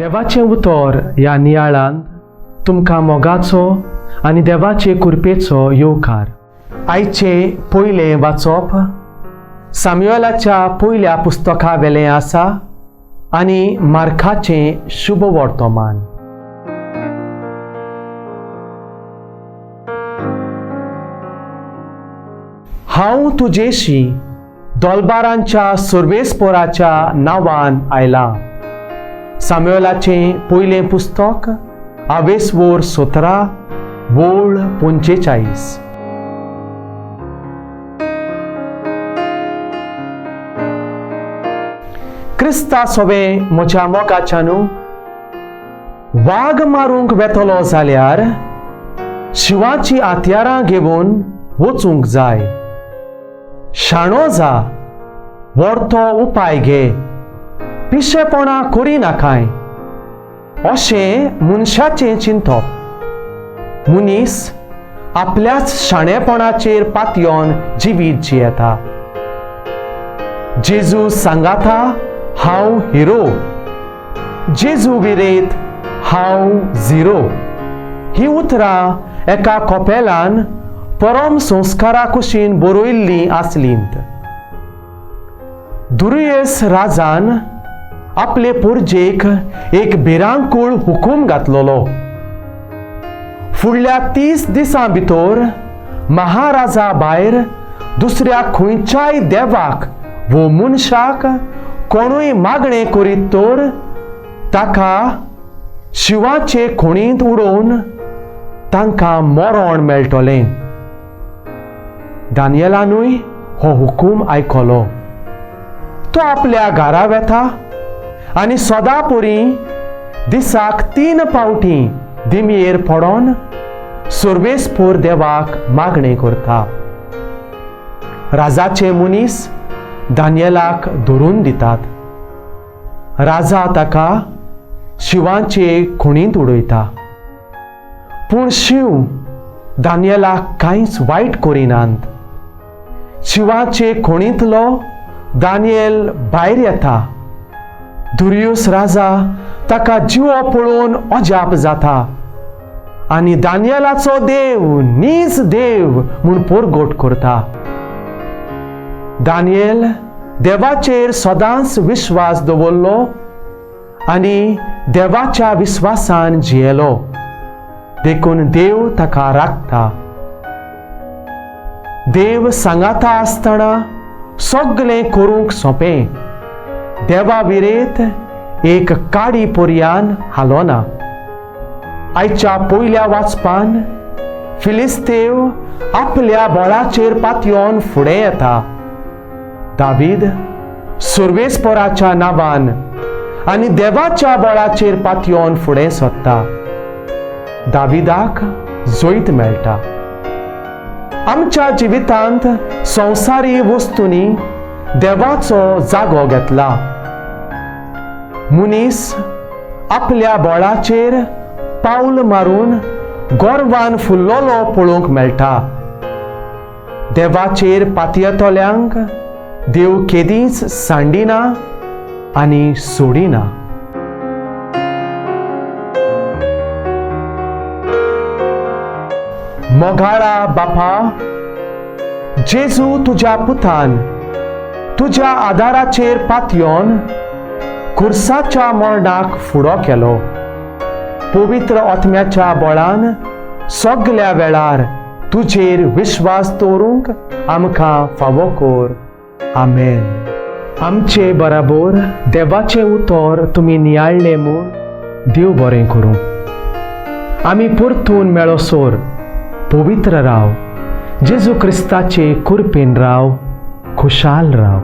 देवाचें उतर ह्या नियाळांत तुमकां मोगाचो आनी देवाचे कृपेचो येवकार. आयचें पयलें वाचप साम्युएलाच्या पयल्या पुस्तका वेलें आसा आनी मार्काचें शुभ वर्तमान. हांव तुजेशी दोलबारांच्या सर्वेस्पोराच्या नांवान आयलां. साम्युएलाचें पयलें पुस्तक आवेसवोर 17 वोळ 45. क्रिस्ता सोबे म्हज्या मोगाच्यानू, वाग मारूंक वेतलो जाल्यार शिवाची हत्यारां घेवन वचूंक जाय. शाणो जा, व्हरतो उपाय घे, पिशेपणां करिनाकाय अशें मनशाचें चिंतप. मनीस आपल्याच शाणेपणाचेर पातयेवन जिवीत जियेता. जेजू सांगाता हांव हिरो, जेजू विरेत हांव झिरो. ही उतरां एका कोपेलान परम संस्कारा कुशीन बरयल्लीं आसलींत. दुर्येस राजान आपले पोरजेक एक भिरांकूळ हुकूम घातलोलो. फुडल्या 30 दिसां भितर महाराजा भायर दुसऱ्या खंयच्याय देवाक वो मनशाक कोणूय मागणें करीत तर ताका शिवाचे खोणींत उडोवन तांकां मरण मेळटलें. दानियलानूय हो हुकूम आयकलो. तो आपल्या घरा वेता आनी सदां परी दिसाक 3 फावटी दिमयेर पडोन सर्वेस्पोर देवाक मागणें करता. राजाचे मनीस दानियलाक धरून दितात. राजा ताका शिवाचे खुणींत उडयता. पूण शिव दानियलाक कांयच वायट करिनात. शिवाचे खोणींतलो दानियल भायर येता. दुर्योस राजा ताका जिवो पळोवन अजाप जाता आनी दानियलाचो देव नीज देव म्हूण पोरगोट करता. दानियल देवाचेर सदांच विश्वास दवरलो आनी देवाच्या विस्वासान जियेलो, देखून देव ताका राखता. देव सांगाता आसतना सगळें करूंक सोंपें. देवा विरेत एक काडी पर्यान हालोना. आयच्या पयल्या वाचपान फिलिस्तेव आपल्या बळाचेर पातयेवन फुडें येता. दावीद सर्वेस्पोराच्या नांवान आनी देवाच्या बळाचेर पातयेवन फुडें सरता. दाविदाक जैत मेळटा. आमच्या जिवितांत संवसारी वस्तूंनी देवाचो जागो घेतला. मनीस आपल्या बळाचेर पावल मारून गोरवान फुल्लोलो पळोवंक मेळटा. देवाचेर पातयेतल्यांक देव केदींच सांडिना आनी सोडिना. मोगाळा बापा, जेजू तुज्या पुतान तुज्या आदाराचेर पातयेवन खुर्साच्या मरणाक फुडो केलो. पवित्र आत्म्याच्या बळान सगल्या वेळार तुजेर विश्वास दवरूंक आमकां फावो कर. आमेन. आमचे बराबर देवाचें उतर तुमी नियाळ्ळें म्हूण देव बरें करूं. आमी परतून मेळोसर पवित्र राव, जेजू क्रिस्ताचे कृपेन राव, खुशाल राव.